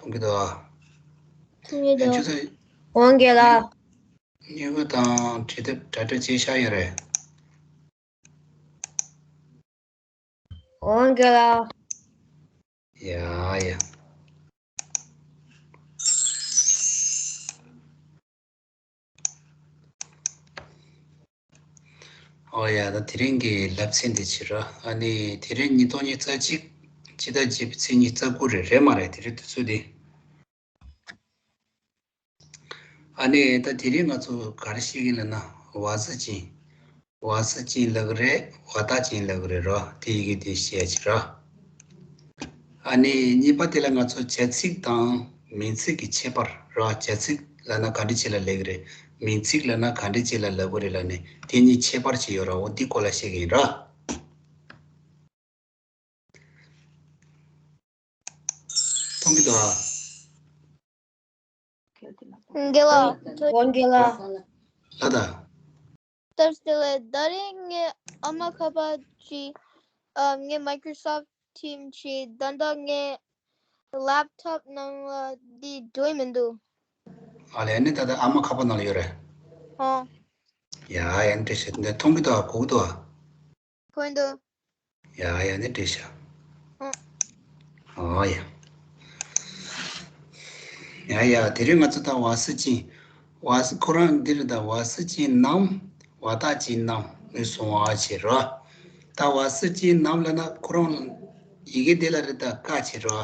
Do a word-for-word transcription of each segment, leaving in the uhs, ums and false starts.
མཐོང་གི་འདུག་ཨ། མཐོང་གི་འདུག་ཁྱོད་ཚོ་འོང་གི་ལ། སྨྱུ་གུ་དང་བྲིས་དེབ་གྲ་སྒྲིག་བྱས་བཞག་ཡོད་རེད། འོང་གི་ལ། ཡ་ཡ། ཨོ་ཡ། ད་དེ་རིང་གི་བསླབ་ཚན་འདི་བྱེད་རོགས། ཨ་ནི་དེ་རིང་ཉིས་སྟོང་ཉི་ཤུ་རྩ་གཅིག་སྤྱི་ཟླ་བརྒྱད་པའི་ཚེས་ཉི་ཤུ་རྩ་དགུ་རེད། རེད་མ་རེད། དེ་རིང་དུས་ཚོད་འདི། ཨ་ནི་ད་དེ་རིང་ང་ཚོ་ག་རེ་ཤེས་ཀྱི་ལབ་ན། བ་ཟི་ཅན། བ་ཟི་ཅན་ལབ་ཀྱི་རེད། བ་ཏ་ཅན་ལབ་ཀྱི་རེད་རོ། དེ་ཡི་གེ་དེ་ཤེས་ཡ་བྱེད་རོ། ཨ་ནི་གཉིས་པ་དེ་ལ་ང་ཚོ་བྱ་ཚིག་དང་མིང་ཚིག་གི་ཁྱད་པར་རོ། བྱ་ཚིག་ལབ་ན་ག་འདྲ་ཅིག་ལ་ལབ་ཀྱི་རེད། མིང་ཚིག་ལབ་ན་ག་འདྲ་ཅིག་ལ་ལབ་ཀྱི་རེད་ལབ་ནས། དེ་གཉིས་ཁྱད་པར་ཅིག་ཡོད་ར། འོ་འདི་སྐོར་ལ་བཤད་ཀྱི་ཡིན་ར། མཐོང་གི་འདུག་ཨ། འགལ་བ། འོ་འགལ་བ། ལ་ད། ལྟར་སྟེ་ལས། ད་རེས་ངའི་ཨ་མ་ཁ་པར་གྱི། ཨ། ངའི་Microsoft Team གྱི་ད་ལྟ་ངའི་laptop ནང་ལ་འདི་འགྲོ་ཡི་མི་འདུག་ཨ་ལས། ནི་ད་ལྟ་ཨ་མ་ཁ་པར་ནང་ལ་ཡོད་རེད། ཧོ། ཡ་ཡ། ནི་འགྲིག་ཤག་འདི་མཐོང་གི་འདུག་ཨ། གོ་གི་འདུག་ཨ། གོ་གི་འདུག་ཡ་ཡ། ནི་འགྲིག་ཤག་ཨ། ཨོ་ཡ། ཡ་ཡ། དེ་རིང་ང་ཚོ་ད་བ་ཟི་ཅན། བ་ཟི། ཁོ་རང་འདིར་ད་བ་ཟི་ཅན་ནམ། བ་ཏ་ཅན་ནམ་ངོས་བཟུང་བ་བྱེད་རོ། ད་བ་ཟི་ཅན་ནམ་ལབ་ན་ཁོ་རང་ཡི་གེ་དེ་ལ་རེད། ད་ཀ་བྱེད་རོ།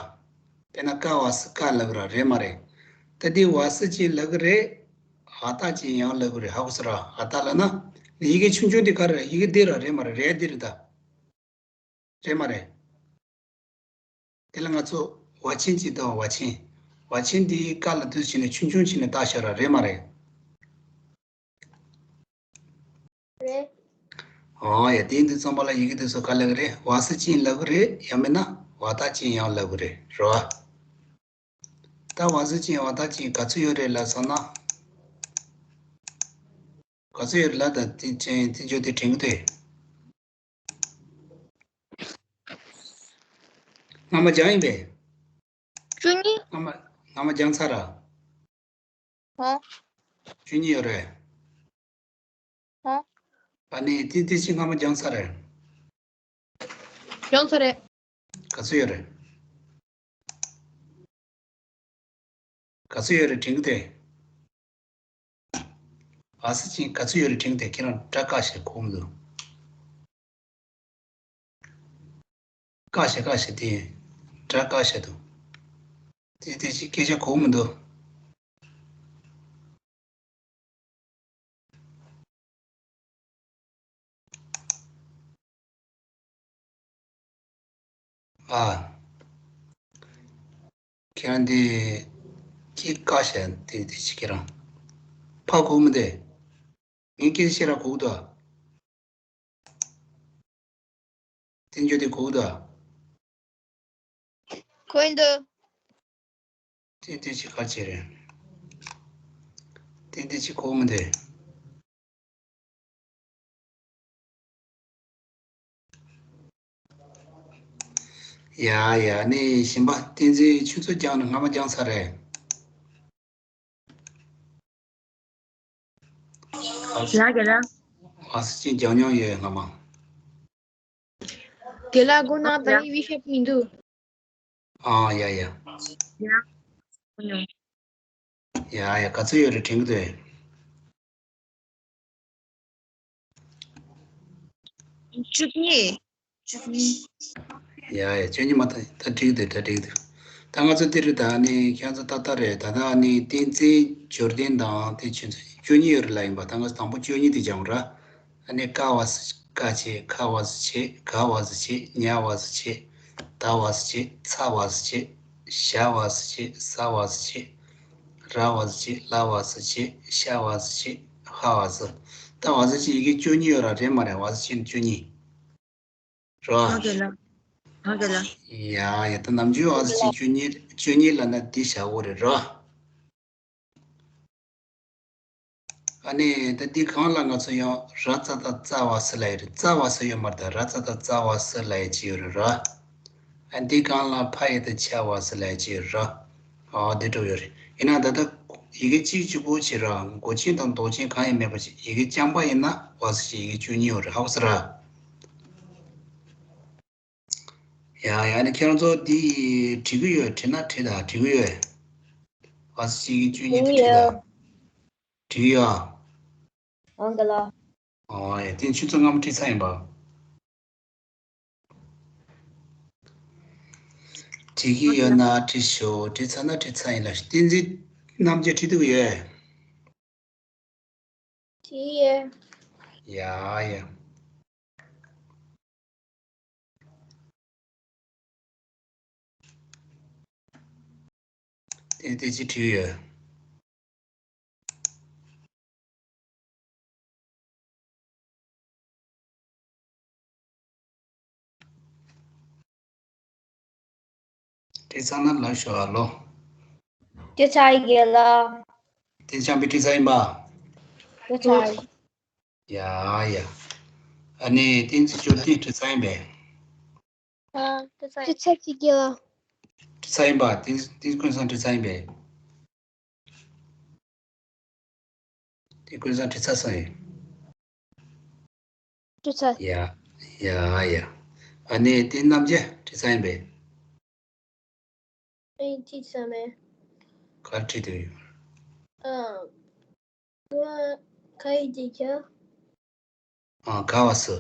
དཔེར་ན་ཀ་བ་ཟི་ཀ་ལབ་ར། རེད་མ་རེད། ད་འདི་བ་ཟི་ཅན་ལབ་གི་རེད། བ་ཏ་ཅན་ཡང་ལབ་གི་རེད། ཧ་གོ་སོང་ར། བ་ཏ་ལབ་ན་ཡི་གེ་ཆུང་ཆུང་དེ་ག་རེ་རེད། ཡི་གེ་འདི་ར། རེད་མ་རེད། རེད་འདི་རེད་ད། རེད་མ་རེད། དེ་ལ་ང་ཚོ་བ་ཆེན་གཅིག་དང་། བ་ཆེན། བ་ཆེན་འདི་ཀ་ལ་དུས་ཕྱིན་ནས་ཆུང་ཆུང་བྱས་ནས་བཏགས་བཞག་ར། རེད་མ་རེད། རེད། ཨོ་ཡ། དེ་འདི་རྩོམ་པ་ལ་ཡི་གེ་དེ་ཚོ་ག་ལབ་གི་རེད། བ་ཟི་ཅན་ལབ་གི་རེད། ཡང་མིན་ན་བ་ཏ་ཅན་ཡང་ལབ་གི་རེད། རེད་བ། ད་བ་ཟི་ཅན་བ་ཏ་ཅན་ག་ཚོད་ཡོད་རེད་ལབ་སོང་ན། ག་ཚོད་ཡོད་རེད་ལབ། ད་དེ་ཅན་དེ་ཚོ་དེ་དྲན་གི་འདུག་སྔ་མ་སྦྱངས་ཡིན་པས། བཅུ་གཉིས། སྔ་མ་སྔ་མ་སྦྱངས་ཚར་ར། ཧོ། བཅུ་གཉིས་ཡོད་རེད། ཧོ། ཨ་ནི་ཏིན་ཏིན་ཅི་སྔ་མ་སྦྱངས་ཚར་རེད། སྦྱངས་ཚར་རེད། ག་ཚོད་ཡོད་རེད། ག་ཚོད་ཡོད་རེད་དྲན་གི་དེ། བ་ཟི་ཅན་ག་ཚོད་ཡོད་རེད་དྲན་གི་དེ། ཁྱེད་རང་སྒྲ་བཀག་བཞག་གོ་མི་འདུག་བཀག་བཞག་བཀག་བཞག་དེ་སྒྲ་བཀག་བཞག་འདུག་དེ་དེ་ཅི་སྐད་ཆ་གོ་མི་འདུག་ཨ། ཁྱེད་རང་དེ་ཅི་བཀག་བཞག་དེ་དེ་ཅི་ཁྱེད་རང་ཕ་གོ་མི་འདུག་ངའི་སྐད་ཆ་ཁྱེད་རང་གོ་གི་འདུག་དེ་འཇོག་དེ་གོ་གི་འདུག་གོ་གི་འདུག་ཏན་ཏན་ཅིག་ག་བྱེད་རེད། ཏན་ཏན་ཅིག་གོ་མི་འདུག་ཡ་ཡ། ནི་གཞན་པ་བསྟན་འཛིན་ཆུ་ཚོད་རྒྱང་ནས་སྔ་མ་རྒྱང་ས་རེད། ཡ་རྒན་ལགས། ཨ་སི་ཅིག་རྒྱང་མྱོང་ཡོད་སྔ་མ། རྒན་ལགས་དགོངས་དག་ད་ཡིན་བི་ཤེས་པོ་ཡིན་འདུག་ཨ་ཡ་ཡ། ཡ་ཡ། ག་ཚོད་ཡོད་རེད་དྲན་གི་འདུག་བཅུ་གཉིས། བཅུ་གཉིས། ཡ་ཡ། བཅུ་གཉིས་མ་ད་ད་འགྲིག་འདུག་ད་འགྲིག་འདུག་ད་ང་ཚོ་འདི་རུ་ད་ནི་ཁྱེད་ཚོ་ཏག་ཏག་རེད། ད་ད་ནི་བསྟན་འཛིན་འབྱོར་ལྡན་དང་དེ་ཁྱེད་ཚོ་བཅུ་གཉིས་ཡོད་རེད་ལ། ཡིན་པ་ད་ང་ཚོ་དང་པོ་བཅུ་གཉིས་དེ་སྦྱང་ར། ཨ་ནི་ཀ་བ་ཟི་ཀ་བྱེད། ཁ་བ་ཟི་བྱེད། ག་བ་ཟི་བྱེད། ཉ་བ་ཟི་བྱེད། ད་བ་ཟི་བྱེད། ཚ་བ་ཟི་བྱེད། ཞ་བ་ཟི་བྱེད། ས་བ་ཟི་བྱེད། ར་བ་ཟི་བྱེད། ལ་བ་ཟི་བྱེད། ཤ་བ་ཟི་བྱེད། ཧ་བ་ཟི། ད་བ་ཟི་བྱེད་ཡི་གེ་བཅུ་གཉིས་ཡོད་ར། རེད་མ་རེད། བ་ཟི་བྱེད་ནི་བཅུ་གཉིས་ར། ཨ་རྒན་ལགས། ཨ་རྒན་ལགས། ཡ་ཡ། ད་ནམ་རྒྱུན་བ་ཟི་བྱེད་བཅུ་གཉིས་བཅུ་གཉིས་ལབ་ན་འདི་བཞག་དགོས་རེད་ར། ཨ་ནི་ད་འདི་སྒང་ལ་ང་ཚོ་ཡང་ར་ཙ་ད་ཙ་བ་སི་ལབ་ཡོད་རེད། ཙ་བ་སི་ཡོད་མ་རེད། ད་ར་ཙ་ད་ཙ་བ་སི་ལབ་ཡ་ཅིག་ཡོད་རེད་ར། ཨ་འདི་སྒང་ལ་ཕ་ཡ་ད་ཆ་བ་སི་ལབ་ཡ་ཅིག་ཡོད་རེད་ར། ཨ་དེ་འགྲོ་ཡོད་རེད། ཡིན་ན་ད་ལྟ་ཡི་གེ་གཅིག་གཅིག་པོ་བྱེད་ར། མགོ་ཅན་དང་འདོགས་ཅན་གང་ཡང་མེད་པ་ཞིག་ཡི་གེ་རྐྱང་པ་ཡིན་ན་བ་ས་ཞིག་ཡི་གེ་བཅུ་གཉིས་ཡོད་རེད། ཧ་གོ་སོང་ར། ཡ་ཡ། ནི་ཁྱེད་རང་ཚོ་འདི་བྲིས་ཀྱི་ཡོད། བྲིས་ན་བྲིས་དང་། བྲིས་ཀྱི་ཡོད། བ་ས་ཞིག་ཡི་གེ་བཅུ་གཉིས་དེ་བྲིས་དང་། བྲིས་ཀྱི་ཡོད། ཨང་ག་ལ། ཨོ་ཡ། དེ་ཆུ་ཚོད་སྔ་མོ་བྲིས་ཚར་ཡིན་པ། བྲིས་ཀྱི་ཡོད་ན་བྲིས་ཤོག་བྲིས་ཚར་ན་བྲིས་ཚར་ཡིན་ལ། བསྟན་འཛིན་རྣམ་རྒྱལ་བྲིས་འདུག་ཡོད། བྲིས་ཡོད། ཡ་ཡ། དེ་དེ་ཅི་བྲིས་ཡོད། བྲིས་ཚར་ན་ལབ་ཤོག་ཨ་ལོ། བྲིས་ཚར་ཡི་གེ་ལ། དེ་ཆང་པའི་བྲིས་ཚར་ཡིན་པ། བྲིས་ཚར་ཡི། ཡ་ཡ། ཨ་ནི་བསྟན་འཛིན་ཇོ་ལྡིང་བྲིས་ཚར་ཡིན་པས། ཨ། བྲིས་ཚར་ཡི་གེ་ལ། བྲིས་ཚར་ཡིན་པ། བསྟན་བསྟན་ཀུན་བཟང་བྲིས་ཚར་ཡིན་པས། དེ་ཀུན་བཟང་བྲིས་ཚར་སོང་ཡིན། བྲིས་ཚར། ཡ་ཡ་ཡ། ཨ་ནི་དེ་རྣམ་རྒྱལ་བྲིས་ཚར་ཡིན་པས། ཨེ་བྲིས་ཚར་མེད། ག་རེ་བྲིས་འདུག་ཡོད། ཨ། ཁ་ཡི་བྲིས་ཁྱོད། ཨ། ག་བ་སུ།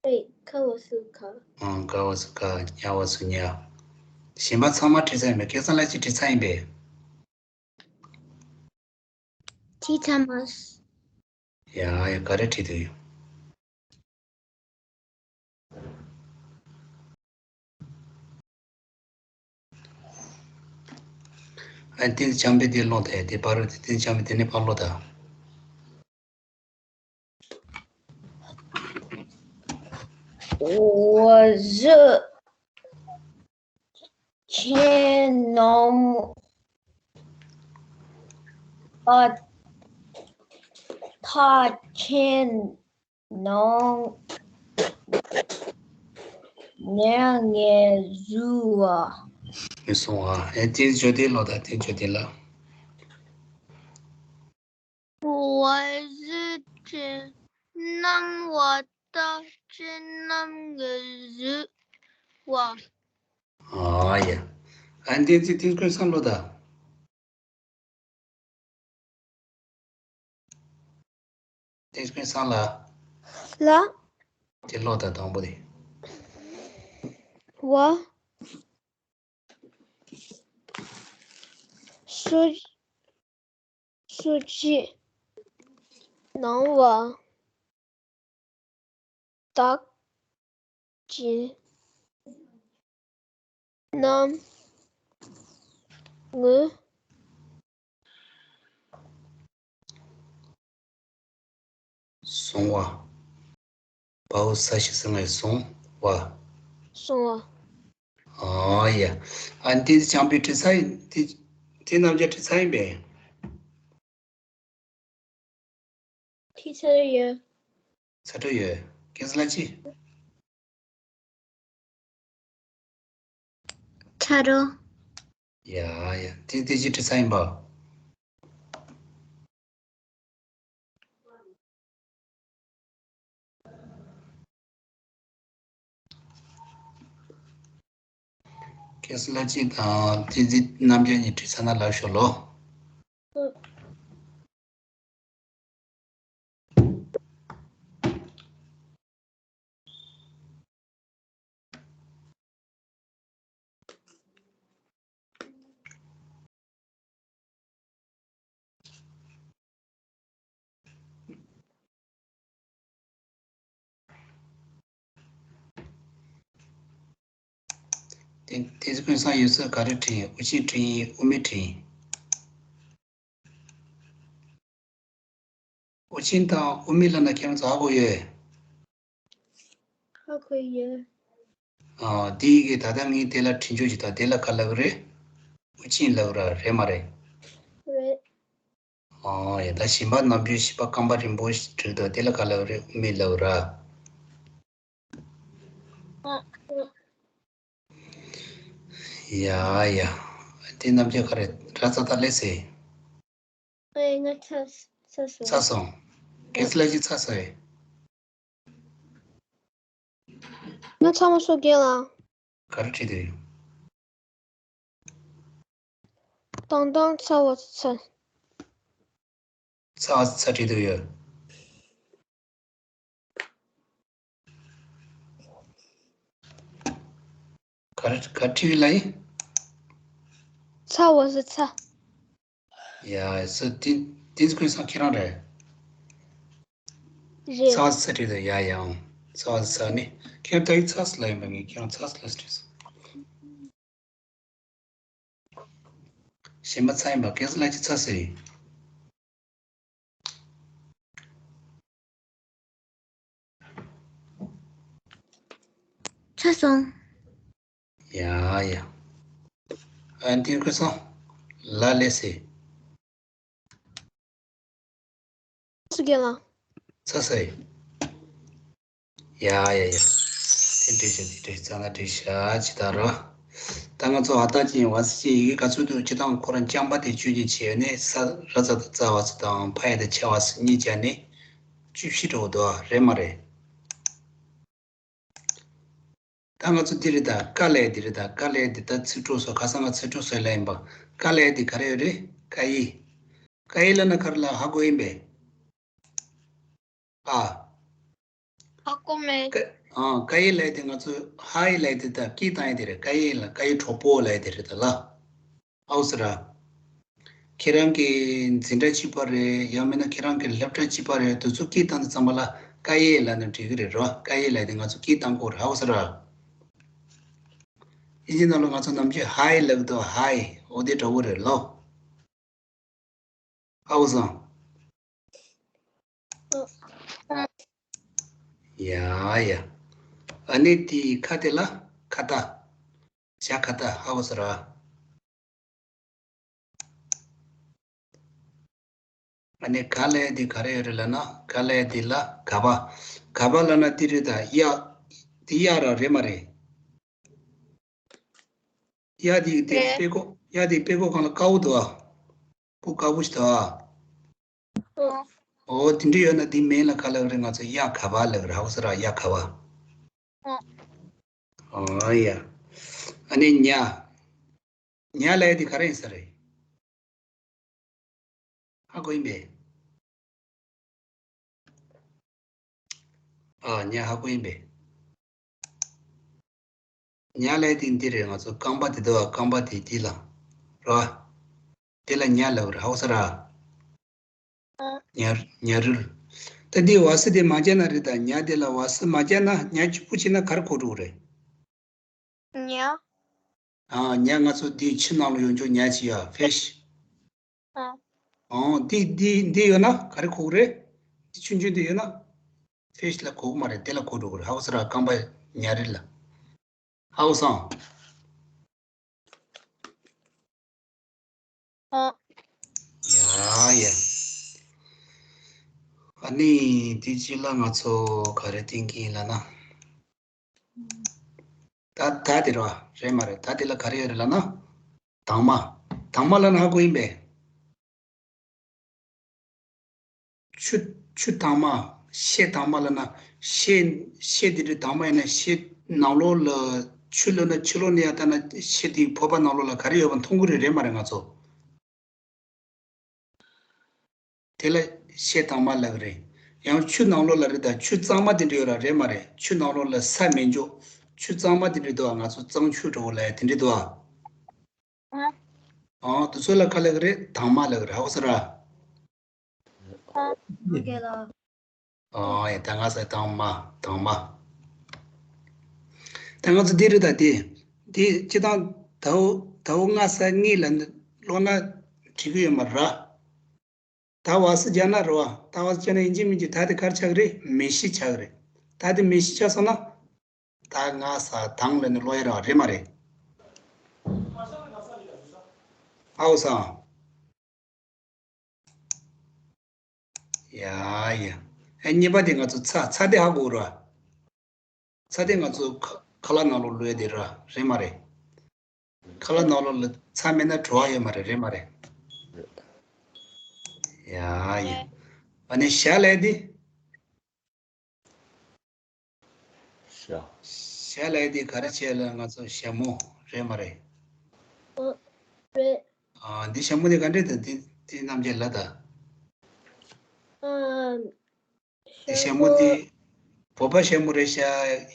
ཨེ། ཁ་བ་སུ་ཁ། ཨ། ག་བ་སུ་ག། ཉ་བ་སུ་ཉ། གཞན་པ་ཚང་མ་བྲིས་ཚར་ཡིན་པས། སྐལ་བཟང་ལགས་ཀྱིས་བྲིས་ཚར་ཡིན་པས། བྲིས་ཚར་མ་སོང་། ཡ་ཡ། ག་རེ་བྲིས་འདུག་ཡོད། ཨ། བསྟན་འཛིན་བྱམས་པས་དེ་ཀློག་དང་། དེ་ཕར་རོལ་ཏེ། བསྟན་འཛིན་བྱམས་པས་དེ་ནས་ཕར་ཀློག་དང་། 我是前农，呃，他前农年也如啊。 ངས་སོང་ཨ། ཨེ། དེ་ཇོ་དེ་ལོ་ད། དེ་ཇོ་དེ་ལ། 我是指南我的指南个日哇。 ཨ་ཡ། ཨ། དེ་དེ་དེ་ཀུན་བཟང་ལོ་ད། དེ་ཀུན་བཟང་ལ། ལ། དེ་ཀློག་དང་དང་པོ་དེ། 我是是指南我的指南个 སོང་བ། བའོ་ས་ཞིག་སང་ངེ་སོང་བ། སོང་བ། ཨ་ཡ། ཨ། དེ་བྱམས་པས་བྲིས་ཚར་ཡིན། དེ་དེ་རྣམ་རྒྱལ་བྲིས་ཚར་ཡིན་པས། བྲིས་ཚར་ཡོད། ཚར་འགྲོ་ཡོད། སྐལ་བཟང་ལགས་ཀྱིས། ཚར་འགྲོ། ཡ་ཡ། དེ་དེ་ཅི་བྲིས་ཚར་ཡིན་པ། སྐལ་བཟང་ལགས་ཀྱིས་དང་བསྟན་འཛིན་རྣམ་རྒྱལ་གཉིས་བྲིས་ཚར་ན་ལབ་ཤོག་ལོ། དེ་དེ་ཚོ་ཀུན་བཟང་ཡོད་ས་ག་རེ་བྲིས་ཡིན། དབུ་ཅན་བྲིས་ཡིན། དབུ་མེད་བྲིས་ཡིན། དབུ་ཅན་དང་དབུ་མེད་ལབ་ན་ཁྱེད་རང་ཚོ་ཧ་གོ་ཡོད། ཧ་གོ་ཡོད། ཨ། དེ་ཡི་གེ་ད་ལྟ་ངས་དེ་ལ་འཕྲིན་བཅོལ་ཞིག་དང་དེ་ལ་ག་ལབ་ཀྱི་རེད། དབུ་ཅན་ལབ་ར་རེད་མ་རེད། རེད། ཨ་ཡ། ད་གཞན་པ་ནམ་རྒྱུན་བྱིས་པ་རྐང་པ་རིང་པོ་ཞིག་བྲིས་འདུག་དེ་ལ་ག་ལབ་ཀྱི་རེད། དབུ་མེད་ལབ་ར། ཨ། ཡ་ཡ། དེ་རྣམས་ཀྱི་ག་རེ་ར་ཙ་ད་ལས་སེ། ཨེ་ང་ཚ་ཚ་སོང་། ཚ་སོང་། གལ་སྲིད་ལ་ཅི་ཚ་སོང་ཨེ། ང་ཚ་མ་སོང་རྒན་ལགས། ག་རེ་བྲིས་འདུག་ཡོད། དང་དང་ཚ་བ་ཚ། ཚ་བ་ཚ་བྲིས་འདུག་ཡོད། ག་རེ་ག་བྲིས་ལ་ཡིན། ཚ་བ་ཚ་ཚ། ཡ་སུ་ཏིན་ཏིན་ཀུན་སང་ཁྱེད་རང་རེད། རེད། ཚ་བ་ཚ་བྲིས་འདུག་ཡ་ཡང་། ཚ་བ་ཚ་ནི་ཁྱེད་རང་ད་ཡིག་ཚ་སུ་ལ་ཡིན་པ་ངས་ཁྱེད་རང་ཚ་སུ་ལ་བྲིས་སོང་། གཞན་པ་ཚ་ཡིན་པ་གལ་སྲིད་ལ་ཅི་ཚ་ཟེར་ཡིན། ཚ་སོང་། ཡ་ཡ། ཨ་འདི་ཁོ་སོང་། ལ་ལས་སེ། སུ་རྒན་ལགས། ཚ་སེ། ཡ་ཡ་ཡ། དེ་འདྲ་བྱས་དེ་འདྲ་རྩ་ན་འདྲ་བྱ་ཅི་ལྟར་རོ། ད་ང་ཚོ་ཨ་ད་ཅི་ཡིན་བ་སི་ཅི་ཡི་གེ་ག་ཚོད་འདུག་སྤྱི་དང་ཁོ་རང་རྐྱང་པ་དེ་ཆོས་ཀྱི་ཆེ་ནས་ས་ར་ཙ་ད་ཙ་བ་སི་དང་ཕ་ཡ་ད་ཆ་བ་སི་གཉིས་བྱས་ནས་བཅུ་བཞི་འགྲོ་འདུག་རེད་མ་རེད། ད་ང་ཚོ་འདི་རེད་ད་ཀ་ལས་འདི་རེད་ད་ཀ་ལས་འདི་ད་ཚིག་གྲོགས་སོ་ཁ་སང་ང་ཚིག་གྲོགས་སོ་ལ་ཡིན་པ་ཀ་ལས་འདི་ག་རེ་ཡོད་རེད་ཀ་ཡི། ཀ་ཡི་ལ་ན་ག་རེ་ལ་ཧ་གོ་ཡིན་པས། ཨ། ཧ་གོ་མེད། ཀ་ཨ་ཀ་ཡི་ལས་འདི་ང་ཚོ་ཧ་ཡི་ལས་འདི་ད་ཀི་བཏང་ཡི་འདི་རེད་ཀ་ཡི་ལ་ཀ་ཡི་གྲོགས་པོ་ལས་འདི་རེད་ད་ལ། ཨའུ་སི་ར། ཁྱེད་རང་གི་འཛིན་གྲྭ་གཅིག་པ་རེད་ཡང་མིན་ན་ཁྱེད་རང་གི་སློབ་གྲྭ་གཅིག་པ་རེད་དུ་ཚོ་སྐད་བཏང་དུས་ཙམ་པ་ལ་ཀ་ཡེ་ལབ་ན་འགྲིག་གི་རེད་རོ། ཀ་ཡེ་ལབ་དེ་ང་ཚོ་སྐད་བཏང་དགོས་རེད་ཨའུ་སི་ར། ཨིན་ཇི་ནང་ལ་ང་ཚོ་ནམ་རྒྱུན་ཧའི་ལབ་དུས་ཧའི་འོ་དེ་འདྲ་བོ་རེད་ལོ། ཨའུ་སང་། ཡ་ཡ། ཨ་ནི་དེའི་ཁ་དེ་ལ་ཁ་ཏ། ཞ་ཁ་ཏ་ཧའུ་སི་ར། ཨ་ནི་ག་ལས་དེ་ག་རེ་ཡོད་རེད་ལབ་ན་ག་ལས་དེ་ལ་ག་པ། ག་པ་ལབ་ན་དེ་རེད་ད་ཡ། དེ་ཡ་ར་རེད་མ་རེད། ཡ་དེ་དེ་རེད། དཔེ་ཁོ་ཡ་དེ་དཔེ་ཁོ་གང་ལ་དཀར་པོ་འདུག་ཨ། སྤུ་དཀར་པོ་ཞིག་འདུག་ཨ། ཨོ་དེ་འདྲ་ཡོད་ན་དེ་མིང་ལ་ག་ལབ་རེད་ང་ཚོ་ཡ་ག་པ་ལབ་རེད་ཧའུ་སི་ར་ཡ་ག་པ། ཨོ་ཡ། ཨ་ནི་ཉ། ཉ་ལབ་ཡ་དེ་ག་རེ་ཡིན་ས་རེད། ཧ་གོ་ཡིན་པས། ཨ་ཉ་ཧ་གོ་ཡིན་པས། ཉ་ལབ་ཡ་དེ་འདི་རེད་ང་ཚོ་རྐང་པ་དེ་འདུག་ཨ་རྐང་པ་དེ་དེ་ལ། ར། དེ་ལ་ཉ་ལབ་རེད་ཧའུ་སི་ར། ཉ་ཉ་རིལ། ད་འདི་བ་སི་དེ་མ་བརྒྱབ་ན་རེད་ད་ཉ་དེ་ལ་བ་སི་མ་བརྒྱབ་ན་ཉ་གཅིག་པུ་བྱས་ན་ག་རེ་གོ་འགྲོ་གི་རེད། ཉ། ཨ་ཉ་ང་ཚོ་འདི་ཕྱི་ནང་ལ་ཡོང་ཆོག་ཉ་ཅི་ཡ་ཕེཤ། ཨ། ཨོ་འདི་འདི་འདི་ཡོད་ན་ག་རེ་གོ་གི་རེད། འདི་ཆུང་ཆུང་འདི་ཡོད་ན་ཕེཤ་ལ་གོ་གི་མ་རེད་དེ་ལ་གོ་འགྲོ་གི་རེད་ཧའུ་སི་ར་རྐང་པ་ཉ་རིལ་ལ། ཧའུ་སང་། ཨ། ཡ་ཡ། ཨ་ནི་དེ་རྗེས་ལ་ང་ཚོ་ག་རེ་བསྟན་གྱི་ཡིན་ལབ་ན། ད་ད་དེ་རེད་བ་རེད་མ་རེད་ད་དེ་ལ་ག་རེ་ཡོད་རེད་ལབ་ན། དྭངས་མ། དྭངས་མ་ལབ་ན་ཧ་གོ་ཡིན་པས། ཆུ་ཆུ་དྭངས་མ། ཤེལ་དྭངས་མ་ལབ་ན་ཤེལ་ཤེལ་འདི་འདྲའི་དྭངས་མ་ཡིན་ན་ཤེལ་ནང་ལོགས་ལ་ཆུ་ལབ་ན་ཕྱི་ལོགས་ནས་ཡར་ལྟ་ན་ཤེལ་དེའི་ཕོར་པ་ནང་ལོགས་ལ་ག་རེ་ཡོད་པ་མཐོང་གི་རེད་རེད་མ་རེད་ང་ཚོ། དེ་ལ་ཤེལ་དྭངས་མ་ལབ་ཀྱི་རེད། ཡང་ཆུ་ནང་ལོགས་ལ་རེད་ད་ཆུ་གཙང་མ་དེ་འདྲ་ཡོད་ར་རེད་མ་རེད་ཆུ་ནང་ལོགས་ལ་ས་མི་འཇོག་ཆུ་གཙང་མ་དེ་འདྲ་འདུག་ཨ་ང་ཚོ་གཙང་ཆུ་འདྲ་བོ་ལབ་ཡ་དེ་འདྲ་འདུག་ཨ། ཨ། ཨང་དེ་ཚོ་ལ་ག་ལབ་ཀྱི་རེད་དྭངས་མ་ལབ་ཀྱི་རེད་ཧ་གོ་སོང་ར། ཨ། ཨོ་ཁེ་ལ། ཨོ་ཡ་ད་ང་ས་དྭངས་མ་དྭངས་མ། ད་ང་ཚོ་འདི་རེད་ད་དེ། དེ་སྤྱི་བཏང་ཟླ་བོ་ཟླ་བོ་ལྔ་ས་གཉིས་ལ་ནི་ཀློག་ན་འགྲིག་གི་ཡོད་མ་རེད། ད་བ་སི་རྒྱག་ན་རེད་བ། ད་བ་སི་རྒྱག་ན་ཡིན་གཅིག་མིན་གཅིག་ད་དེ་ག་རེ་ཆགས་ཀྱི་རེད་མེ་ཤི་ཆགས་ཀྱི་རེད། ད་དེ་མེ་ཤི་ཆགས་སོང་ན། ད་ང་ས་དང་ལ་ནི་ཀློག་ཡ་རེད་བ་རེད་མ་རེད། ཨའོ་ས། ཡ་ཡ། ཨེ་གཉིས་པ་དེ་ང་ཚོ་ཚ་ཚ་དེ་ཧ་གོ་ར། ཚ་དེ་ང་ཚོ་ཁ་ཁ་ལག་ནང་ལོགས་བླུགས་ཡ་དེ་ར་རེད་མ་རེད། ཁ་ལག་ནང་ལོགས་ལ་ཚྭ་མེད་ན་བྲོ་བ་ཡོད་མ་རེད། རེད་མ་རེད། ཡ་ཡ། ཨ་ནི་ཞྭ་ལབ་དེ། ཞྭ། ཞྭ་ལབ་དེ་ག་རེ་བྱས་ལ་ང་ཚོ་ཞྭ་མོ་རེད་མ་རེད། ཨོ། རེད། ཨ། འདི་ཞྭ་མོ་དེ་ག་འདྲས་དང་འདི་འདི་རྣམ་འབྱེད་ལ་ད། ཨ། འདི་ཞྭ་མོ་དེ་བོད་པ་ཞྭ་མོ་རེད་ཤག་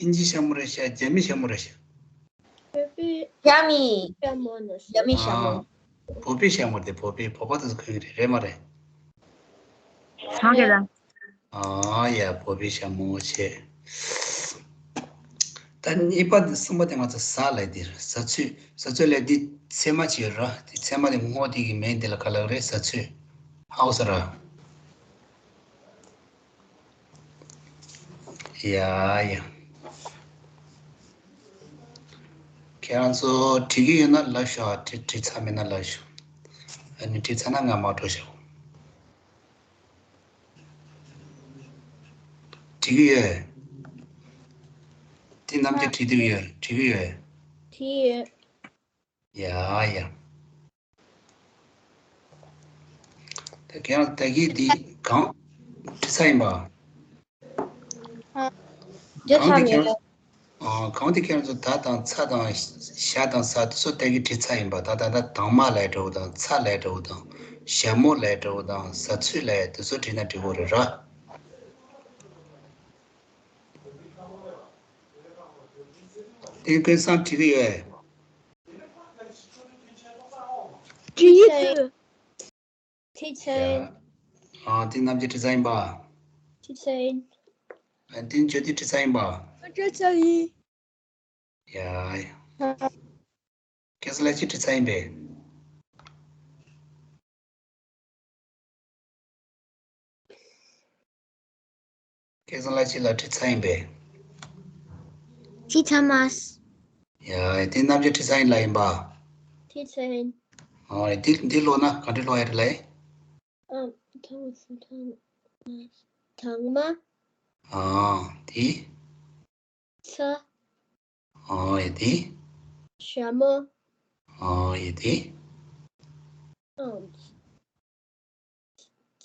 ཨིན་ཇི་ཞྭ་མོ་རེད་ཤག་རྒྱ་མི་ཞྭ་མོ་རེད་ཤག་རྒྱ་མི་ཞྭ་མོ་ནི་རྒྱ་མི་ཞྭ་མོ། ཨ། བོད་པའི་ཞྭ་མོ་དེ་བོད་པའི་བོད་པ་དེ་ཚོ་གོན་གི་རེད། རེད་མ་རེད། གང་གི་ལ། ཨ་ཡ། བོད་པའི་ཞྭ་མོ་བྱས། ད་གཉིས་པ་དེ་གསུམ་པ་དེ་ང་ཚོ་ཟ་ལབ་དེ་རེད། ཟ་ཚོད། ཟ་ཚོད་ལབ་དེ་ཚེར་མ་ཅིག་ཡོད་ར། དེ་ཚེར་མ་དེ་སྔོ་དེ་གི་མིང་དེ་ལ་ག་ལབ་རེད། ཟ་ཚོད། ཧའོ་ས་ར། ཡ་ཡ། ཁྱེད་རང་ཚོ་བྲིས་ཀྱི་ཡོད་ན་ལབ་ཤོག་བྲིས་བྲིས་ཚར་མེད་ན་ལབ་ཤོག་ཨ་ནི་བྲིས་ཚར་ན་ང་མར་འགྲོ་ཤོག་བྲིས་ཀྱི་ཡོད། དེ་རྣམས་ཀྱིས་བྲིས་བསྡད་ཀྱི་ཡོད། བྲིས་ཀྱི་ཡོད། བྲིས་ཡོད། ཡ་ཡ། ད་ཁྱེད་རང་ད་གིན་འདི་གང་བྲིས་ཚར་ཡིན་པ། ཨ། བྲིས་གང་དེ་ཚར་ཁྱེད་མེད། རང་། ཨ། གང་དེ་ཁྱེད་རང་ཚོ་ད་དང་ཚ་དང་ཞ་དང་ས་དེ་ཚོ་ད་གིན་བྲིས་ཚར་ཡིན་པ། ད་ད་ད་དྭངས་མ་ལབ་འདྲ་བོ་དང་ཚ་ལབ་འདྲ་བོ་དང་ཞྭ་མོ་ལབ་འདྲ་བོ་དང་ཟ་ཚོད་ལབ་དེ་ཚོ་བྲིས་ན་འགྲིག་གི་རེད་ར། དེ་ཀུན་བཟང་བྲིས་ཀྱི་ཡོད། བྲིས་ཡོད། བྲིས་ཚར། ཡ། ཨ། དེ་རྣམས་ཀྱིས་བྲིས་ཚར་ཡིན་པ། བྲིས་ཚར་ཡིན། ཨ། དེ་ཇོ་དེ་བྲིས་ཚར་ཡིན་པ། བྲིས་ཚར་ཡིན། ཡ་ཡ། ཨ། སྐལ་བཟང་ལགས་ཀྱིས་བྲིས་ཚར་ཡིན་པས། སྐལ་བཟང་ལགས་ཀྱིས་ལ་བྲིས་ཚར་ཡིན་པས། བྲིས་ཚར་མ། ཡ། དེ་རྣམས་ཀྱིས་བྲིས་ཚར་ཡིན་ལབ་ཡིན་པ། བྲིས་ཚར་ཡིན། ཨོ། འདི་འདི་ཀློག་ན་ག་འདྲ་ཀློག་ཡ་རེད་ལབ། ཨ། དྭངས་མ། དྭངས་མ། ཨ། དེ། ཚ། ཨོ་ཡ་དེ། ཞྭ་མོ། ཨོ་ཡ་དེ། ཨམ།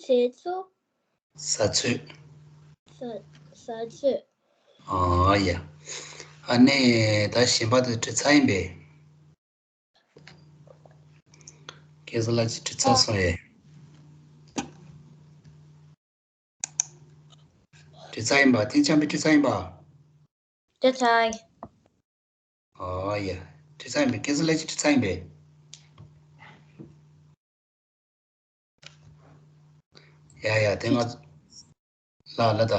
ཚེ་ཚོ། ཟ་ཚོད། ཟ་ཟ་ཚོད། ཨོ་ཡ། ཨ་ནི་ད་གཞན་པ་དེ་བྲིས་ཚར་ཡིན་པས། སྐལ་བཟང་ལགས་ཀྱིས་བྲིས་ཚར་སོང་ཡས། བྲིས་ཚར་ཡིན་པ། དེ་འཇམ་དཔལ་བྲིས་ཚར་ཡིན་པ། བྲིས་ཚར། ཨོ་ཡ། བྲིས་ཚར་ཡིན་པས། སྐལ་བཟང་ལགས་ཀྱིས་བྲིས་ཚར་ཡིན་པས། ཡ་ཡ། དེ་ང་ལ་ལ་ད།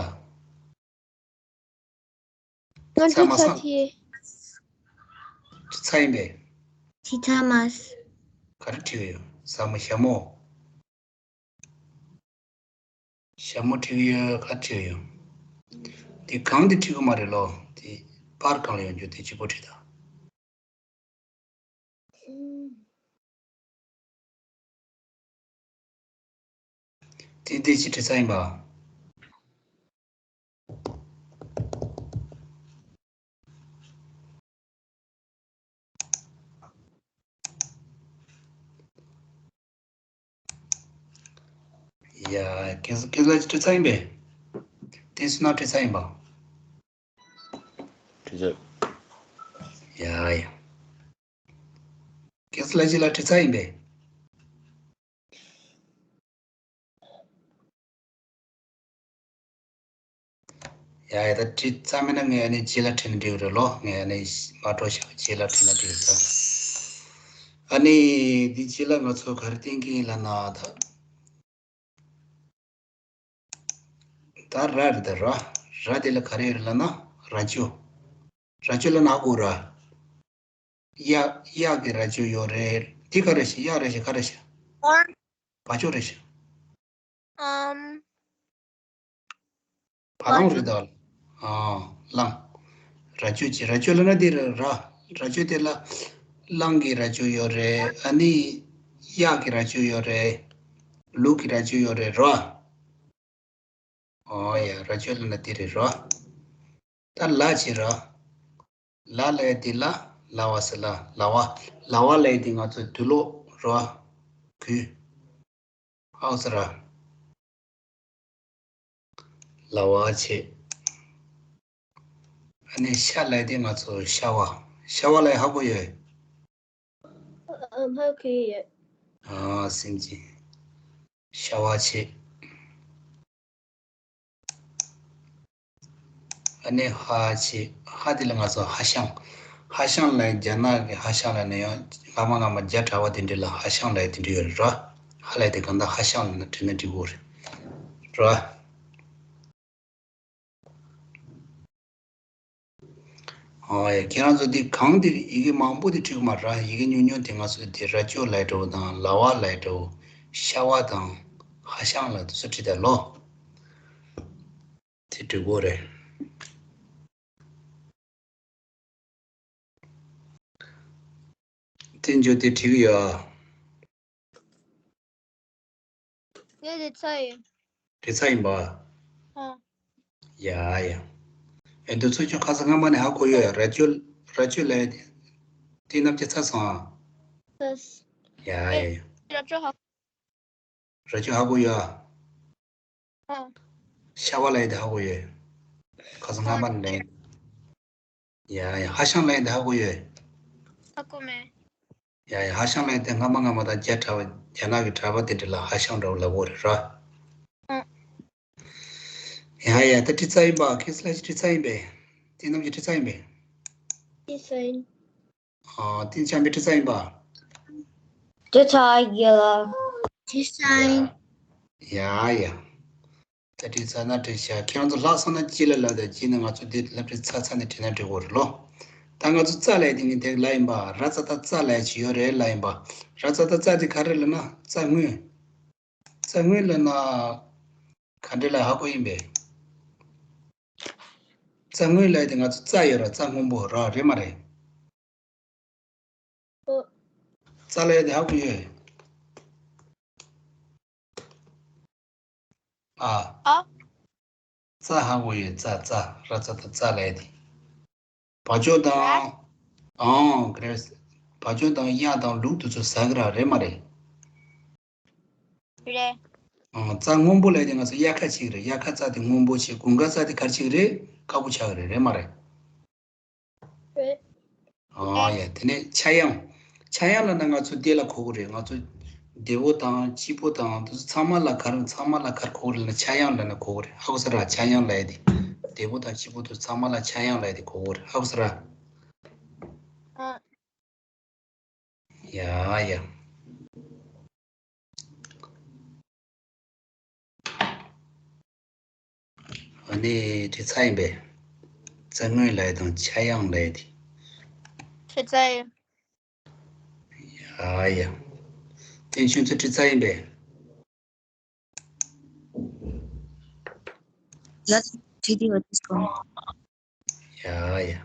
ང་ཚ་མ་ཚ་སང་། ཐི། ཚ་ཡིན་པས། ཚི་ཚ་མ། ག་རེ་བྲིས་ཡོད། ཟ་མོ། ཞྭ་མོ། ཞྭ་མོ་བྲིས་ཡོད། ག་བྲིས་ཡོད། དེ་གང་དེ་བྲིས་གི་མ་རེད་ལོ། དེ་པར་གང་ལ་ཡོང་རྒྱུ་དེ་གཅིག་པོ་བྲིས་དང་། དེ་དེ་ཅི་བྲིས་ས་ཡིན་པ། ཡ། ཁྱེད་ཁྱེད་ལ་ཅི་བྲིས་ས་ཡིན་པས། དེ་སུ་ན་བྲིས་ས་ཡིན་པ། བྲིས་ས། ཡ་ཡ། ཁྱེད་ལ་ཅི་ལ་བྲིས་ས་ཡིན་པས། ཡ་ཡ། ད་བྲིས་ཚར་མེད་ན་ངས་ཨ་ནི་རྗེས་ལ་བྲིས་ན་འགྲིག་གི་རེད་ལོ། ངས་ཨ་ནི་མ་འགྲོ་ཞག་རྗེས་ལ་བྲིས་ན་འགྲིག་གི་རེད། ཨ་ནི་འདི་རྗེས་ལ་ང་ཚོ་ག་རེ་བསྟན་གི་ཡིན་ལབ་ན་ད། ད་ར་རེད་ད། ར། ར་དེ་ལ་ག་རེ་ཡོད་རེད་ལབ་ན་རྭ་ཅོ། རྭ་ཅོ་ལབ་ན་ཧ་གོ་ར། གཡག་གཡག་གི་རྭ་ཅོ་ཡོད་རེད། འདི་ག་རེ་ཤི། གཡག་རེད་ཤི། ག་རེ་ཤི། བ་ཅོ་རེད་ཤི། ཨམ། བ་ལང་རེད་ད། ཨ། གླང་། རྭ་ཅོ་ཅི། རྭ་ཅོ་ལབ་ན་དེ་རེད་ར། རྭ་ཅོ་དེ་ལ་གླང་གི་རྭ་ཅོ་ཡོད་རེད། ཨ་ནི་གཡག་གི་རྭ་ཅོ་ཡོད་རེད། ལུག་གི་རྭ་ཅོ་ཡོད་རེད་ར། ཨོ་ཡ། རྭ་ཅོ་ལབ་ན་དེ་རེད་ར། ད་ལ་ཅི་ར། ལ་ལ་ཡ་དེ་ལ་ ལ་བ་ཟེར་ལ་ལ་བ། ལ་བ་ལབ་ཡས་དེ་ང་ཚོ་དུག་ལོག་རེད་བ། གོས། ཧ་གོ་སོང་ར། ལ་བ་བྱས། ཨ་ནི་ཤ་ལབ་ཡས་དེ་ང་ཚོ་ཤ་བ། ཤ་བ་ལབ་ཡས་ཧ་གོ་ཡོད། ཨ་ཧ་གོ་ཡོད། ཨ་སེམས་ཅན། ཤ་བ་བྱས། ཨ་ནི་ཧ་བྱས། ཧ་དེ་ལ་ང་ཚོ་ཧ་ཤང་། ཧ་ཤང་ལབ་ཡས་རྒྱ་ནག་གི་ཧ་ཤང་ལབ་ནས་ཡང་སྔ་མ་སྔ་མ་བརྒྱ་དྲག་པ་དེ་འདྲ་ལ་ཧ་ཤང་ལབ་ཡས་དེ་འདྲ་ཡོད་རེད་ར། ཧ་ལབ་ཡས་དེ་གང་ལྟར་ཧ་ཤང་ལབ་ན་བྲིས་ན་འགྲིག་གི་རེད་ར། ཨོ་ཡ། ཁྱེད་རང་ཚོ་འདི་གང་འདི་ཡི་གེ་མང་པོ་འདི་བྲིས་ཀྱི་མ་རེད། ཡི་གེ་ཉུང་ཉུང་དེ་ང་ཚོ་འདི་རྭ་ཅོ་ལབ་འདྲ་བོ་དང་ལ་བ་ལབ་འདྲ་བོ། ཤ་བ་དང་ཧ་ཤང་ལ་དེ་ཚོ་བྲིས་ད་ལོ། དེ་འབྲི་དགོས་རེད། དེ་འཇོག་དེ་བྲིས་ཀྱི་ཡོད་ཨ། ངས་དེ་ཚ་ཡིན། དེ་ཚ་ཡིན་པ། ཨ། ཡ་ཡ། ཨེ་འདི་ཚོ་ཁྱོད་ཁ་སང་སྔ་མ་ནས་ཧ་གོ་ཡོད་ཡ། རྭ་ཅོ་རྭ་ཅོ་ལབ་ཡས་དེ། དེ་རྣམས་ཀྱི་ཚ་སོང་ཨ། ཚ། ཡ་ཡ་ཡ། རྭ་ཅོ་ཧ། རྭ་ཅོ་ཧ་གོ་ཡོད་ཨ། ཨ། ཤ་བ་ལབ་ཡས་དེ་ཧ་གོ་ཡོད། ཁ་སང་སྔ་མ་ནས་ལབ་ཡིན། ཡ་ཡ། ཧ་ཤང་ལབ་ཡས་དེ་ཧ་གོ་ཡོད། ཧ་གོ་མེད། ཡ་ཡ། ཧ་ཤང་ལབ་ཡས་དེ་སྔ་མ་སྔ་མ་དང་རྒྱ་གྲྭ་པ་རྒྱ་ནག་གི་གྲྭ་པ་དེ་འདྲ་ལ་ཧ་ཤང་འདྲ་བོ་ལབ་ཀྱི་ཡོད་རེད་ར། ཨ། ཡ་ཡ། ད་བྲིས་ཚར་ཡིན་པ། ཁྱེད་ཚོ་ལ་ཅིག་བྲིས་ཚར་ཡིན་པས། དེ་རྣམས་ཀྱིས་བྲིས་ཚར་ཡིན་པས། བྲིས་ཚར་ཡིན། ཨ། དེ་ཆང་པས་བྲིས་ཚར་ཡིན་པ། བྲིས་ཚར་ཡིན་ལ། བྲིས་ཚར་ཡིན། ཡ་ཡ། ད་བྲིས་ཚར་ན་བྲིས་ཤག་ཁྱེད་རང་ཚོ་ལྷག་སོང་ན་གཅིག་ལ་ལབ་དང་གཅིག་ནས་ང་ཚོ་འདི་སློབ་ཁྲིད་ཚར་ཚར་ནས་བྲིས་ན་འགྲིག་གི་རེད་ལོ། ད་ང་ཚོ་རྩ་ལབ་ཡས་དེ་ངས་དེ་ལབ་ཡིན་པ། ར་ཙ་ད་རྩ་ལབ་ཡས་ཅིག་ཡོད་རེད་ལབ་ཡིན་པ། ར་ཙ་ད་རྩ་དེ་ག་རེ་ལབ་ན་རྩ་དངོས། རྩ་དངོས་ལབ་ན་ག་འདྲ་ལབ་ཧ་གོ་ཡིན་པས། རྩ་དངོས་ལབ་ཡས་དེ་ང་ཚོ་རྩ་ཡོད་ར། རྩ་སྔོན་པོ་ར། རེད་མ་རེད། ཨོ། རྩ་ལབ་ཡས་དེ་ཧ་གོ་ཡོད། ཨ། ཨ། རྩ་ཧ་གོ་ཡོད། རྩ་རྩ། ར་ཙ་ད་རྩ་ལབ་ཡས་དེ། བ་ཅོ་དང་། ཨང་། ག་རེ། བ་ཅོ་དང་གཡག་དང་ལུག་དེ་ཚོ་ཟ་གི་ར། རེད་མ་རེད། རེད། ཨང་། རྩ་སྔོན་པོ་ལབ་ཡས་དེ་ང་ཚོ་དབྱར་ཁ་ཅིག་རེད། དབྱར་ཁ་རྩ་དེ་སྔོན་པོ་བྱས། དགུན་ཁ་རྩ་དེ་ག་རེ་ཅིག་རེད། དཀར་པོ་ཆགས་ཀྱི་རེད། རེད་མ་རེད། རེད། ཨ་ཡ། དེ་ནས་ཆ་ཡང་། ཆ་ཡང་ལབ་ན་ང་ཚོ་དེ་ལ་གོ་གི་རེད། ང་ཚོ་བདེ་པོ་དང་སྐྱིད་པོ་དང་དེ་ཚོ་ཚང་མ་ལ་ག་རེ། ཚང་མ་ལ་ག་རེ་གོ་གི་རེད་ལབ་ན་ཆ་ཡང་ལབ་ན་གོ་གི་རེད། ཧ་གོ་སོང་ར། ཆ་ཡང་ལབ་ཡས་དེ། བདེ་པོ་དང་སྐྱིད་པོ་དེ་ཚང་མ་ལ་ཆ་ཡང་ལབ་ཡས་དེ་གོ་གི་རེད། ཧ་གོ་སོང་ར། ཨ། ཡ་ཡ། ཨ་ནི་བྲིས་ཚར་ཡིན་པས། རྩ་དངོས་ལབ་ཡས་དང་ཆ་ཡང་ལབ་ཡས་དེ། བྲིས་ཚར་ཡིན། ཡ་ཡ། བསྟན་ཆོས་ཚོ་བྲིས་ཚར་ཡིན་པས། ཡ། བྲིས་ཏེ་ཡོད་དེ་སོང་། ཡ་ཡ།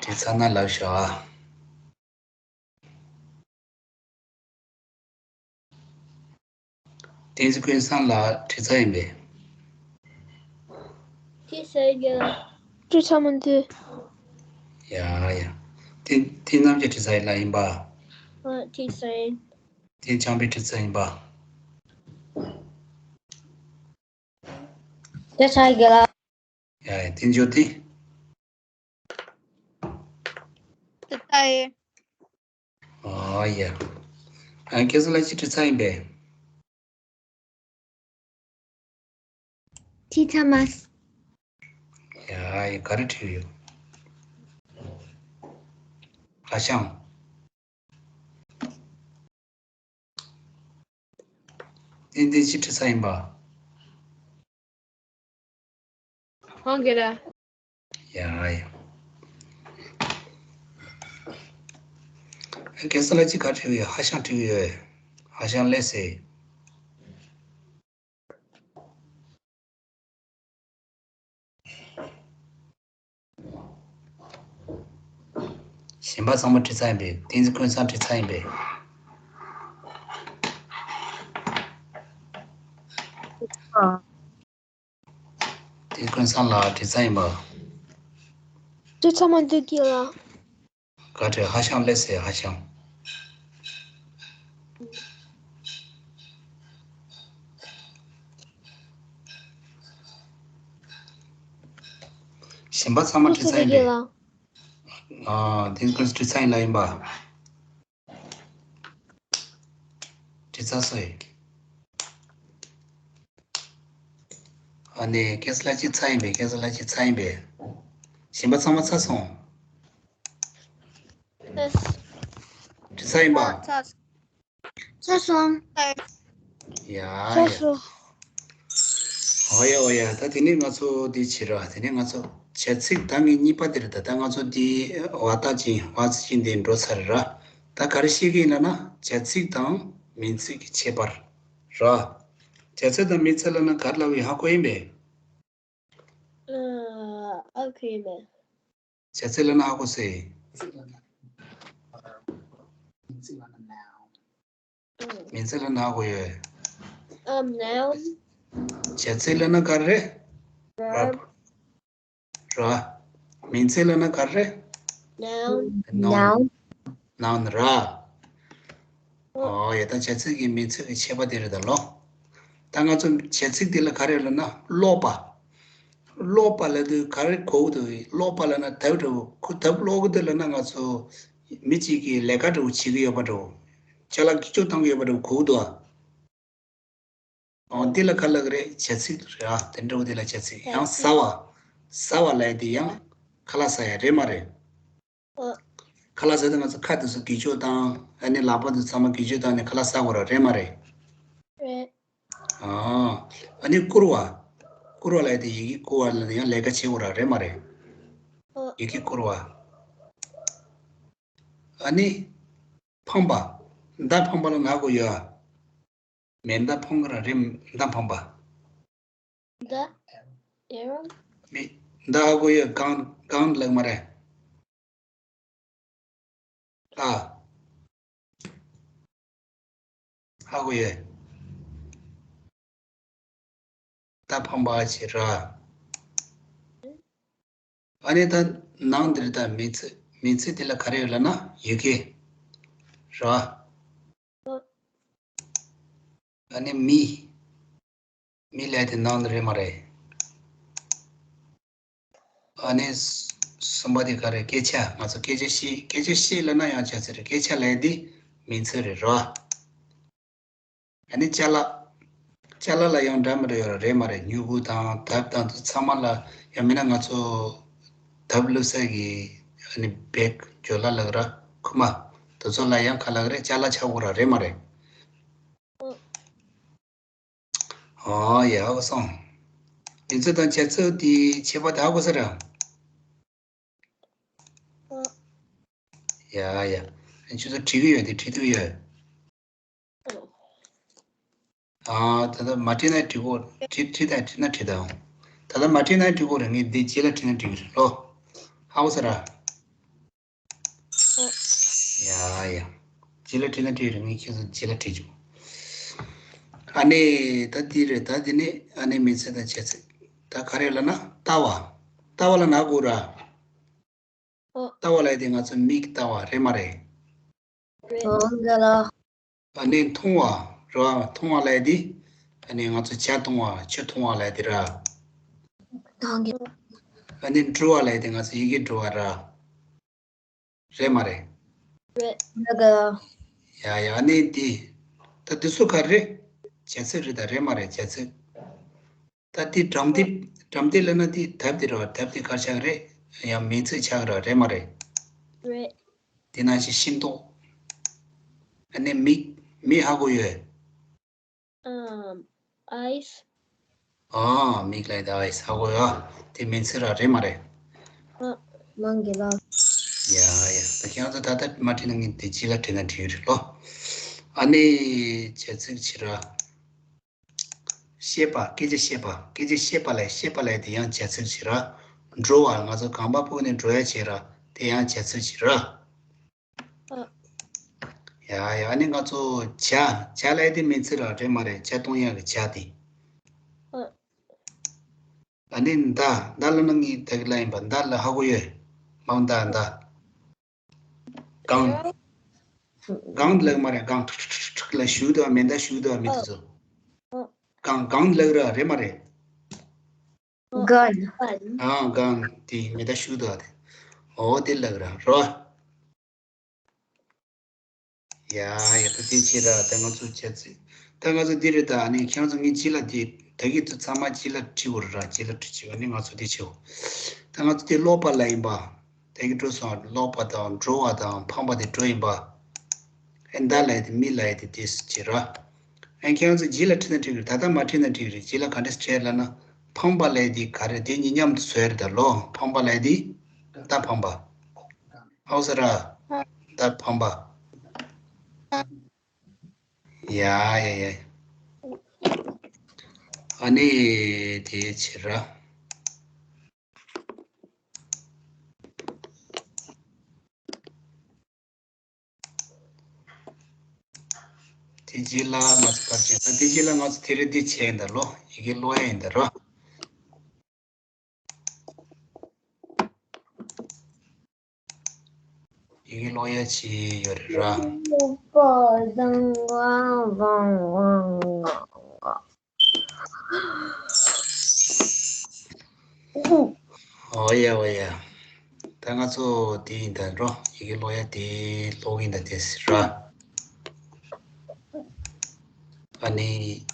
བྲིས་ཚར་ན་ལབ་ཤོག་ཨ། བསྟན་འཛིན་ཀུན་བཟང་ལགས་བྲིས་ཚར་ཡིན་པས། བྲིས་ཚར་ཡིན། བྲིས་ཚར་མི་འདུག་ཡ་ཡ། དེ་དེ་རྣམས་ཀྱིས་བྲིས་ཚར་ཡིན་ལབ་ཡིན་པ། ཨ། བྲིས་ཚར་ཡིན། དེ་ཆང་པས་བྲིས་ཚར་ཡིན་པ། བྲིས་ཚར་ཡིན་ལགས། ཡ་ཡ། དེ་འཇོག་དེ། བྲིས་ཚར་ཡིན། ཨོ་ཡ། ཨ། ཁྱེད་ཚོ་ལ་ཅིག་བྲིས་ཚར་ཡིན་པས། བྲིས་ཚར་མ། ཡ་ཡ། ག་རེ་བྲིས་ཡོད། ཧ་ཤང་། ཏན་ཏན་ཅིག་བྲིས་ཚར་ཡིན་པ། ཧང་གེ་ར། ཡ་ཡ། ཨ། ཁྱེད་ཚོ་ལ་ཅིག་ག་བྲིས་ཡོད། ཧ་ཤང་བྲིས་ཡོད། ཧ་ཤང་ལས་སེ། གཞན་པ་ཚང་མ་བྲིས་ཚར་ཡིན་པས། བསྟན་འཛིན་ཀུན་བཟང་བྲིས་ཚར་ཡིན་པས། ཨ། དེ་ཀུན་བཟང་ལགས་དྲི་རྩ་ཡིན་པ། དྲི་རྩ་མ་འདུག་གི་ལགས། བཀའ་དྲིན། ཧ་ཤང་ལེ་སེ་ཧ་ཤང་། གཞན་པ་ཚང་མ་དྲི་རྩ་ཡིན་པས། ཨ། དེ་ཀུན་དྲི་རྩ་ཡིན་ལ་ཡིན་པ། དྲི་རྩ་སོ་ཡིན། ཨ་ནི་ཁེ་ས་ལ་ཅི་ཚ་ཡིན་པས། ཁེ་ས་ལ་ཅི་ཚ་ཡིན་པས། གཞན་པ་ཚང་མ་ཚ་སོང་། ཚ། དྲི་རྩ་ཡིན་པ། ཚ། ཚ་སོང་། ཡ་ཚ་ཡ། སོང་། ཨོ་ཡ་ཨོ་ཡ། ད་དེ་ནས་ང་ཚོ་འདི་བྱེད་ར། དེ་ནས་ང་ཚོ་བྱ་ཚིག་ད་ངས་གཉིས་པ་དེ་རེད། ད་ད་ང་ཚོ་འདི་བ་ཏ་ཅིང་བ་ཚིག་ཅིང་དེ་འགྲོ་ཚར་ར། ད་ག་རེ་བཤད་ཀྱི་ཡིན་ལབ་ན་བྱ་ཚིག་དང་མིང་ཚིག་གི་ཁྱད་པར་ར། བྱ་ཚིག་དང་མིང་ཚིག་ལབ་ན་ག་རེ་ལབ་ཡིན་ཧ་གོ་ཡིན་པས། ཨ་ཁུ་ཡིན་པས། བྱ་ཚིག་ལབ་ན་ཧ་གོ་སོང་། མིང་ཚིག་ལབ་ན་ཧ་གོ་ཡོད། ཨམ། ནའུན། བྱ་ཚིག་ལབ་ན་ག་རེ། བརབ། ར། མིང་ཚིག་ལབ་ན་ག་རེ། ནའུན། ནའུན། ནའུན་ར། ཨོ་ཡ། ད་བྱ་ཚིག་གི་མིང་ཚིག་གི་ཁྱད་པར་དེ་རེད་ད་ལོ། ད་ང་ཚོ་བྱ་ཚིག་དེ་ལ་ག་རེ་ལབ་ན་ཀློག་པ། ཀློག་པ་ལབ་དུས་ག་རེ་གོ་གི་འདུག་ཀློག་པ་ལབ་ན་དེབ་འདྲ་བོ། ཁོ་དེབ་ཀློག་གི་འདུག་ལབ་ན་ང་ཚོ་མི་གཅིག་གིས་ལས་ཀ་འདྲ་བོ་བྱེད་ཀྱི་ཡོད་པ་འདྲ་བོ། ཅ་ལག་འགྱུར་བཅོས་གཏོང་གི་ཡོད་པ་འདྲ་བོ་གོ་གི་འདུག་ཨ། ཨོ། འདི་ལ་ག་ལབ་ཀྱི་རེད། བྱ་ཚིག་རེད་ཨ། དེ་འདྲ་བོ་དེ་ལ་བྱ་ཚིག་ཡང་ཟ་བ། ཟ་བ་ལབ་ཡ་དེ་ཡང་ཁ་ལག་ཟ་ཡ་རེད་མ་རེད། ཨོ། ཁ་ལག་ཟ་དུས་ང་ཚོ་ཁ་དེ་ཚོ་འགྱུར་བཅོས་བཏང་། ཨ་ནི་ལག་པ་དེ་ཚང་མ་འགྱུར་བཅོས་བཏང་ནས་ཁ་ལག་ཟ་དགོས་ར། རེད་མ་རེད། རེད། ཨ། ཨ་ནི་བསྐུར་བ། བསྐུར་བ་ལབ་ཡ་དེ་ཡི་གེ་བསྐུར་བ་ལབ་ནས་ཡང་ལས་ཀ་བྱེད་དགོས་ར། རེད་མ་རེད། ཨོ། ཡི་གེ་བསྐུར་བ། ཨ་ནི་འཕངས་པ། མདའ་འཕངས་པ་ལབ་ན་ཧ་གོ་ཡོད་ཨ། མེ་མདའ་འཕངས་ཀྱི་ར། རེད། མདའ་འཕངས་པ། མདའ། ཨེ་རོ། མི། མདའ་ཧ་གོ་ཡོད། གན། གན་ལབ་མ་རེད། ཨ། ཧ་གོ་ཡོད། མདའ་འཕངས་པ་བྱེད་ར། ཨ་ནི་ད་ནང་འདིར་ད་མིང་ཚིག་མིང་ཚིག་དེ་ལ་ག་རེ་ཡོད་ལབ་ན་ཡི་གེ་ར། ཨ་ནི་མི། མི་ལབ་དེ་ནང་དུ་རེད་མ་རེད། ཨ་ནི་གསུམ་པ་དེ་ག་རེ། སྐད་ཆ། ང་ཚོ་སྐད་ཆ་བཤད། སྐད་ཆ་བཤད་ལབ་ན་ཡང་བྱ་ཚིག་རེད། སྐད་ཆ་ལབ་དེ་མིང་ཚིག་རེད་ར། ཨ་ནི་ཅ་ལག་ཅ་ལག་ལ་ཡང་འདྲ་མི་འདྲ་ཡོད་ར། རེད་མ་རེད། སྨྱུ་གུ་དང་དེབ་དང་དེ་ཚང་མ་ལ། ཡང་མིན་ན་ང་ཚོ་དེབ་བླུགས་ས་གི་ཨ་ནི་བེག་ཇོ་ལ་ལབ་ར། ཁུག་མ་དེ་ཚོ་ལ་ཡང་ག་ལབ་རེད། ཅ་ལག་ཆགས་དགོས་ར། རེད་མ་རེད། ཨོ་ཡ། ཧ་གོ་སོང་། མིང་ཚིག་དང་བྱ་ཚིག་དེ་ཁྱད་པར་དེ་ཧ་གོ་ས་རེད། ཡ་ཡ། ཁྱོད་ཚོ་བྲིས་ཀྱི་ཡོད་དེ། བྲིས་ཐུབ་ཡོད། ཨ། ད་ལྟ་མ་བྲིས་ན་བྲིས་གོ། བྲིས། བྲིས་དང་། བྲིས་ན་བྲིས་དང་། ད་ལྟ་མ་བྲིས་ན་བྲིས་གོ་རེད། ངས་འདི་རྗེས་ལ་བྲིས་ན་འགྲིག་གི་རེད་ལོ། ཧ་གོ་ས་ར། ཡ་ཡ། རྗེས་ལ་བྲིས་ན་འགྲིག་རེད། ངས་ཁྱེད་ཚོ་རྗེས་ལ་བྲིས་བྱུང་། ཨ་ནི་ད་འདི་རེད། ད་འདི་ནི་ཨ་ནི་མིང་ཚིག་དང་བྱ་ཚིག་ད་ག་རེ་ལབ་ན་ལྟ་བ། ལྟ་བ་ལབ་ན་གོ་ར། ལྟ་བ་ལབ་དེ་ང་ཚོ་མིག་ལྟ་བ་རེད་མ་རེད། རེད། ཨོ་ག་ལ། ཨ་ནི་མཐོང་བ་རེད་བ། མཐོང་བ་ལབ་དེ་ཨ་ནི་ང་ཚོ་ཇ་འཐུང་བ། ཆུ་འཐུང་བ་ལབ་དེ་ར། ཨ་ནི་འབྲི་བ་ལབ་དེ་ང་ཚོ་ཡི་གེ་འབྲི་བ་ར། རེད་མ་རེད། རེད། ཡ་ཡ། ཨ་ནི་འདི། ད་འདི་ཚོ་ག་རེ། བྱ་ཚིག་རེད་ད། རེད་མ་རེད། བྱ་ཚིག་ད་འདི་སྒྲ་འདི། སྒྲ་འདི་ལབ་ན་འདི་དེབ་འདི་རེད་བ། དེབ་འདི་ག་རེ་ཆགས་ཀྱི་རེད། ཡང་མིང་ཚིག་ཆགས་ཀྱི་རེད། རེད་མ་རེད། རེད། དེ་ནང་བཞིན་ཤིང་ཏོག་ཨ་ནི་མིག་མིག་ཧ་གོ་ཡོད། ཨམ། ཨའིས། ཨ། མིག་ལབ་དེ་ཨའིས། ཧ་གོ་ཡོད། དེ་མིང་ཚིག་ར། རེད་མ་རེད། ཨ། མང་གི་ལ། ཡ་ཡ། ད་ཁྱེད་རང་ཚོ་ད་ལྟ་མ་བྲིས་ན་ངས་དེ་རྗེས་ལ་བྲིས་ན་འགྲིག་གི་རེད་ལོ། ཨ་ནི་བྱ་ཚིག་བྱེད་ར། བཤད་པ། སྐད་ཆ་བཤད་པ། སྐད་ཆ་བཤད་པ་ལབ། བཤད་པ་ལབ་དེ་ཡང་བྱ་ཚིག་བྱེད་ར། འགྲོ་བ། ང་ཚོ་གོམ་པ་སྤོས་ནས་འགྲོ་ཡ་བྱེད་ར། དེ་ཡང་བྱ་ཚིག་བྱེད་ར། ཨ། ཡ་ཡ། ཨ་ནི་ང་ཚོ་ཇ། ཇ་ལབ་དེ་མིང་ཚིག་ར། རེད་མ་རེད། ཇ་འཐུང་ཡག་གི་ཇ་དེ། ཨ། ནི་མདའ། མདའ་ལབ་ན་ངས་ད་གི་ལབ་ཡིན་པ། མདའ་ལབ་ཧ་གོ་ཡོད། མ་མདའ་མདའ། སྒང་། སྒང་ལབ་མ་རེད། སྒང་ཁྲིག་ཁྲིག་ཁྲིག་ལ་གཞུ་དང་མེ་མདའ་གཞུ་དང་མེ་དེ་ཚོ། སྒང་སྒང་ལབ་ར་རེད་མ་རེད། གན། ཨང་གན་དེ་མེ་མདའ་གཞུ་དང་དེ། འོ་དེ་ལབ་ར་རོ། ཡ་ཡ་ད་དེ་ཆེ་ར། ད་ང་ཚོ་བྱས་ཚེ། ད་ང་ཚོ་འདི་རེད། ད་ཨ་ནི་ཁྱེད་ཚོ་ངའི་རྗེས་ལ་དེ་ད་གི་ཚོ་ཚང་མ་རྗེས་ལ་བྲིས་འོ་ར། རྗེས་ལ་བྲིས་ཆེ་བ་ནི་ང་ཚོ་དེ་ཆེའོ། ད་ང་ཚོ་དེ་ཀློག་པ་ལ་ཡིན་པ། དེ་གི་འགྲོ་སོང་། ཀློག་པ་དང་འགྲོ་བ་དང་འཕངས་པ་དེ་འགྲོ་ཡིན་པ། ཨེ་མདའ་ལ་ཡི་དེ་མི་ལ་ཡི་དེ་དེ་ཆེ་ར། ཨེ་ཁྱེད་ཚོ་རྗེས་ལ་བྲིས་ན་འགྲིག་གི་རེད། ད་ལྟ་མ་བྲིས་ན་འགྲིག་གི་རེད། རྗེས་ལ་ག་འདྲས་བྲིས་ལབ་ན། འཕངས་པ་ལ་ཡི་དེ་ག་རེ་དེ་གཉིས་མཉམ་དུ་བཟོས་རེད། ད་ལོ་འཕངས་པ་ལ་ཡི་དེ་མདའ་འཕངས་པ། ཨའོ་ས་ར། མདའ་འཕངས་པ། ཡ་ཡ་ཡ། ཨ་ནི་དེ་ཕྱིར་ར། དེ་རྗེས་ལ་ང་ཚོ་ག་རེ་བྱས། ད་དེ་རྗེས་ལ་ང་ཚོ་དེ་རེད། འདི་བྱས་ཡིན་ད་ལོ། ཡི་གེ་ཀློག་ཡ་ཡིན་ད་རོ། ཡི་གེ་ཀློག་ཡ་ཅིག་ཡོད་རེད་ར། འོ་ཡ་འོ་ཡ། ད་ང་ཚོ་དེ་ཡིན་ད་རོ། ཡི་གེ་ཀློག་ཡ་དེ་ཀློག་གིན་ད་དེ་ཟེར་ར། ཨ་ནི།